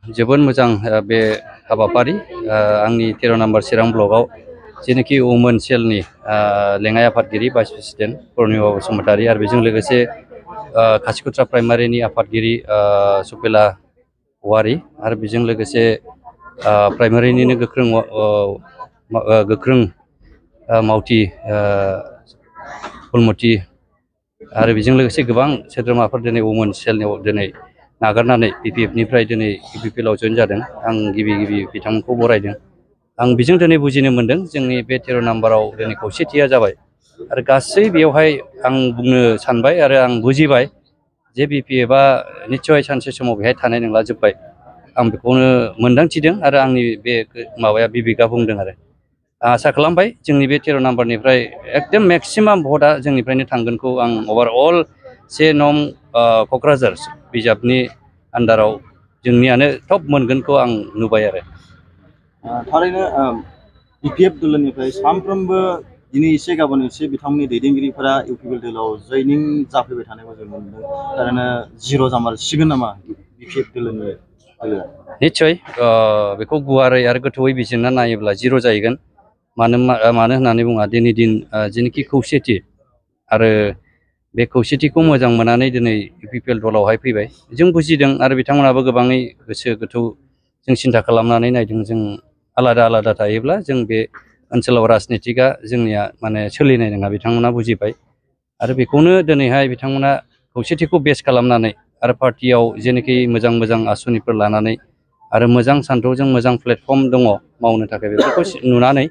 जोबोद मोजां बे हाबाफारि आंनि 13 नम्बर चिरां ब्लकआव जेनाखि वुमेन सेलनि लेङाइ आफादगिरि भाइस प्रेसिडेन्ट पुर्निमा बसुमतारी आरो बेजों लोगोसे खासिखत्रा प्राइमारिनि आफादगिरि सुपेला वारि आरो बेजों लोगोसे प्राइमारिनिनो गोख्रों मावथि फुलमति आरो बेजों लोगोसे गोबां सोद्रोमाफोर दिनै वुमेन सेलनियाव दिनै नागारनानै BPF-निफ्राय दिनै UPPL-आव जइन जादों। आं गिबि बिथांमोनखौ बरायदों। आं बेजों दिनै बुजिनो मोन्दों जोंनि बे 13 नम्बराव दिनै खौसेथिया जाबाय आरो गासै बेवहाय आं बुंनो सानबाय आरो आं बुजिबाय जे BPF-आ निस्सय सानसे समाव बेहाय थानाय नंला जोब्बाय। आं बेखौनो मोन्दांथिदों आरो आंनि बे माबाया बिबेकआ बुंदों आरो आं आसा खालामबाय जोंनि बे 13 नम्बरनिफ्राय एकदम मेक्सिमाम भटआ जोंनिफ्रायनो थांगोनखौ आं अभारअल 1 नं क'क्राझार बिजाबनि आन्दाराव जोंनियानो टप मोनगोनखौ आं नुबाय आरो थारैनो BPF दोलोनिफ्राय सानफ्रोमबो दिनै एसे गाबोन एसे बिथांमोननि दैदेनगिरिफोरा UPPL दोलोआव जयनिं जाफैबाय थानायखौ जों नुदों। थारैनो जिर' जामारसिगोन नामा BPF दोलोनि दोलोआ? निस्सय बेखौ गुवारै आरो गोथौयै बिजिरना नायोब्ला जिर' जाहैगोन। मानो होननानै बुङा दिनै दिन जेनाखि खौसेथि आरो बे खौसेथिखौ मोजां मोननानै दिनै UPPL दलावहाय फैबाय जों बुजिदों आरो बिथांमोनाबो गोबाङै गोसो गोथौ जों सिन्था खालामनानै नायदों। जों आलादा आलादा थायोब्ला जों बे ओनसोलाव राजनितिकआ जोंनिया माने सोलिनाय नङा बिथांमोना बुजिबाय आरो बेखौनो दिनैहाय बिथांमोना खौसेथिखौ बेस खालामनानै आरो पार्टियाव जेनाखि मोजां मोजां आसनिफोर लानानै आरो मोजां सान्थौजों मोजां प्लेटफर्म दङ मावनो थाखाय बेफोरखौ नुनानै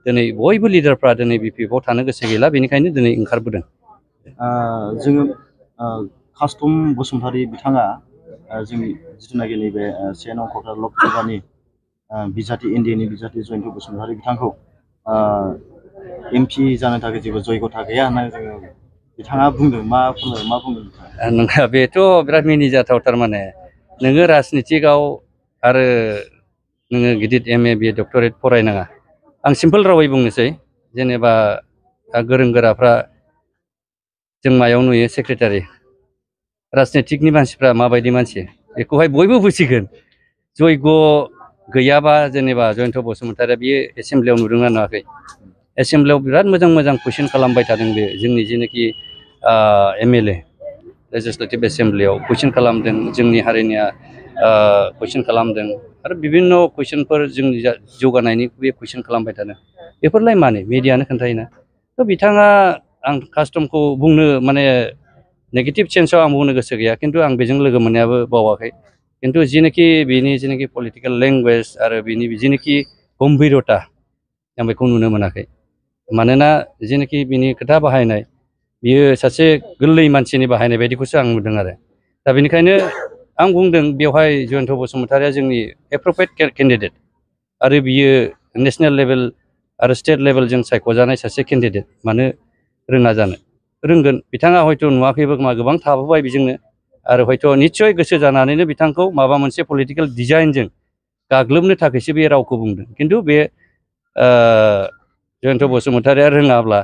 दिनै बयबो लिडारफ्रा दिनै BPF-आव थानो गोसो गैला बेनिखायनो दिनै ओंखारबोदों। जोङो कास्टम बसुमतारी बिथाङा जोंनि जिथुनाखि नैबे 1 नं क'क्राझार लक सभानि बिजाथि एनडिएनि बिजाथि जयन्त बसुमतारी बिथांखौ MP जानो थाखाय जेबो जयगथा गैया होननानै जोङो बिथाङा बुंदों। मा बुंदों नङा बेथ' बिराद मिनिजाथाव। थारमाने नोङो राजनितिकआव आरो नोङो गिदिर MA BA डक्टरेट फरायनाङा। आं सिम्पोल रावै बुंनोसै जेनेबा गोरों गोराफ्रा जों मायाव नुयो सेक्रेटारि राजनितिकनि मानसिफ्रा माबायदि मानसि बेखौहाय बयबो बुजिगोन। जयग गैयाबा जेनेबा जयन्त बसुमतारीया बियो एसेमब्लियाव नुदोंना नुवाखै? एसेमब्लियाव बिराद मोजां मोजां कुइसन खालामबाय थादों बे जोंनि जेनाखि MLA लेजिस्लेटिभ एसेमब्लियाव कुइसन खालामदों जोंनि हारिनिया कुइसन खालामदों आरो बिभिन्न कुइसनफोर जोंनि जौगानायनि बे कुइसन खालामबाय थादों। बेफोरलाय माने मिडियानो खोन्थायोना। थ' बिथाङा आं कास्टमखौ बुंनो माने नेगेटिभ सेन्सआव आं बुंनो गोसो गैया खिन्थु आं बेजों लोगो मोननायाबो बावाखै खिन्थु जेनाखि बिनि जेनाखि पलिटिकेल लेंगुवेज आरो बिनि जेनाखि गम्भिरता आं बेखौ नुनो मोनाखै। मानोना जेनाखि बिनि खोथा बाहायनाय बियो सासे गोरलै मानसिनि बाहायनाय बायदिखौसो आं नुदों आरो दा बेनिखायनो आं बुंदों बेवहाय जयन्त बसुमतारीया जोंनि एप्रप्रियेट केन्डिडेट आरो बियो नेसनेल लेभेल आरो स्टेट लेभेलजों सायख'जानाय सासे केन्डिडेट। मानो रोङा जानो रोंगोन। बिथाङा हयथ' नुवाखैबो गोबां थाबोबाय बेजोंनो आरो हयथ' निस्सय गोसो जानानैनो बिथांखौ माबा मोनसे पलिटिकेल डिजाइनजों गाग्लोबनो थाखायसो बे रावखौ बुंदों। खिन्थु बे जयन्त बसुमतारीया रोङाब्ला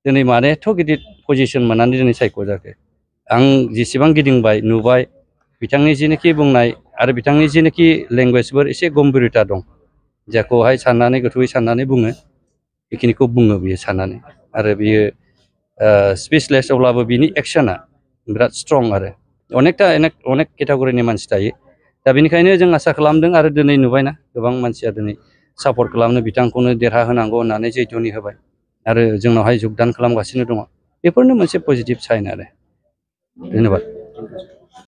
दिनै मानो एथ' गिदिर पजिसन मोननानै दिनै सायख'जाखो? आं जेसेबां गिदिंबाय नुबाय बिथांनि जेनाखि बुंनाय आरो बिथांनि जेनाखि लेंगुवेजफोर एसे गम्भिरता दं जायखौहाय साननानै गोथौयै साननानै बुङो बेखिनिखौ बुङो बियो साननानै आरो बियो स्पिचलेस अब्लाबो बिनि एक्सना बिराद स्ट्रं आरो अनेक केटागरिनि मानसि थायो। दा बेनिखायनो जों आसा खालामदों आरो दिनै नुबायना गोबां मानसिया दिनै सापर्ट खालामनो बिथांखौनो देरहाहोनांगौ होननानै जैतुनि होबाय आरो जोंनावहाय जगदान खालामगासिनो दङ। बेफोरनो मोनसे पजिटिभ साइन आरो धन्यबाद।